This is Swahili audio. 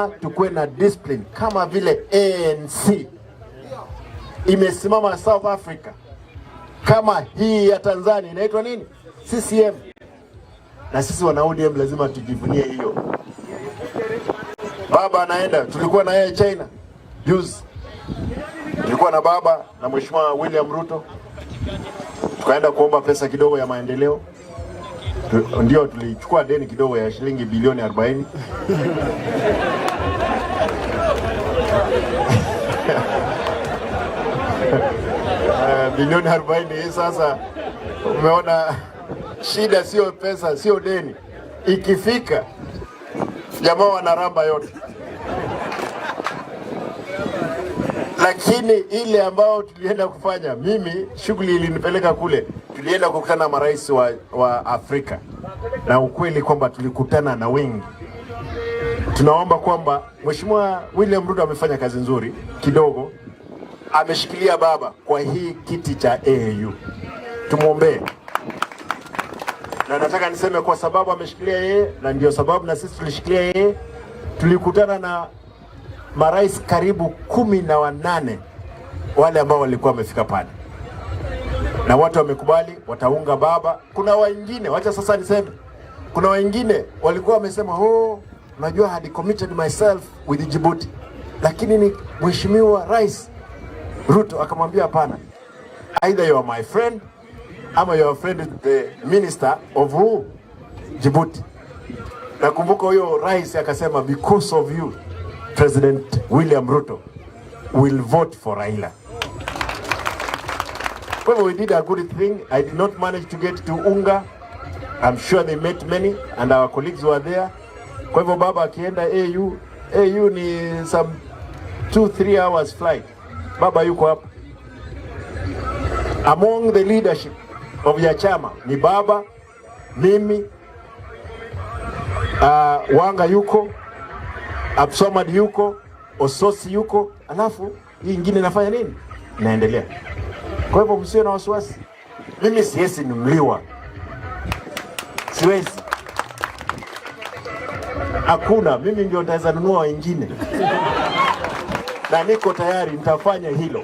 Lazima tukuwe na discipline kama vile ANC imesimama South Africa, kama hii ya Tanzania inaitwa nini? CCM. Na sisi wana ODM lazima tujivunie hiyo. Baba anaenda, tulikuwa na yeye China juzi, tulikuwa na baba na Mheshimiwa William Ruto, tukaenda kuomba pesa kidogo ya maendeleo. Ndio tulichukua deni kidogo ya shilingi bilioni 40. Bilioni 40 hii sasa, umeona shida sio pesa, sio deni. Ikifika jamaa wanaramba yote, lakini ile ambayo tulienda kufanya, mimi shughuli ilinipeleka kule, tulienda kukutana na marais wa Afrika, na ukweli kwamba tulikutana na wengi. Tunaomba kwamba Mheshimiwa William Ruto amefanya kazi nzuri kidogo, ameshikilia baba kwa hii kiti cha AU, tumwombee. Na nataka niseme kwa sababu ameshikilia yeye, na ndio sababu na sisi tulishikilia yeye. Tulikutana na marais karibu 18 wale ambao walikuwa wamefika pale, na watu wamekubali, wataunga baba. Kuna wengine, wacha sasa niseme, kuna wengine walikuwa wamesema, oh, unajua had committed myself with Djibouti, lakini ni Mheshimiwa Rais Ruto akamwambia hapana, either you are my friend ama you are friend with the minister of who? Djibouti. Nakumbuka huyo rais akasema because of you President William Ruto will vote for Raila. Kwa hivyo we did a good thing. I did not manage to get to Unga. I'm sure they met many and our colleagues were there. Kwa hivyo baba akienda AU, AU ni some 2-3 hours flight. Baba yuko hapa. Among the leadership of ya chama ni baba, mimi, Wanga yuko, Absomad yuko, Ososi yuko, alafu hii ingine inafanya nini? Inaendelea. Kwa hivyo msiwe na wasiwasi. Mimi siwezi nunuliwa, siwezi, hakuna. Mimi ndio nitaweza nunua wengine, na niko tayari, nitafanya hilo.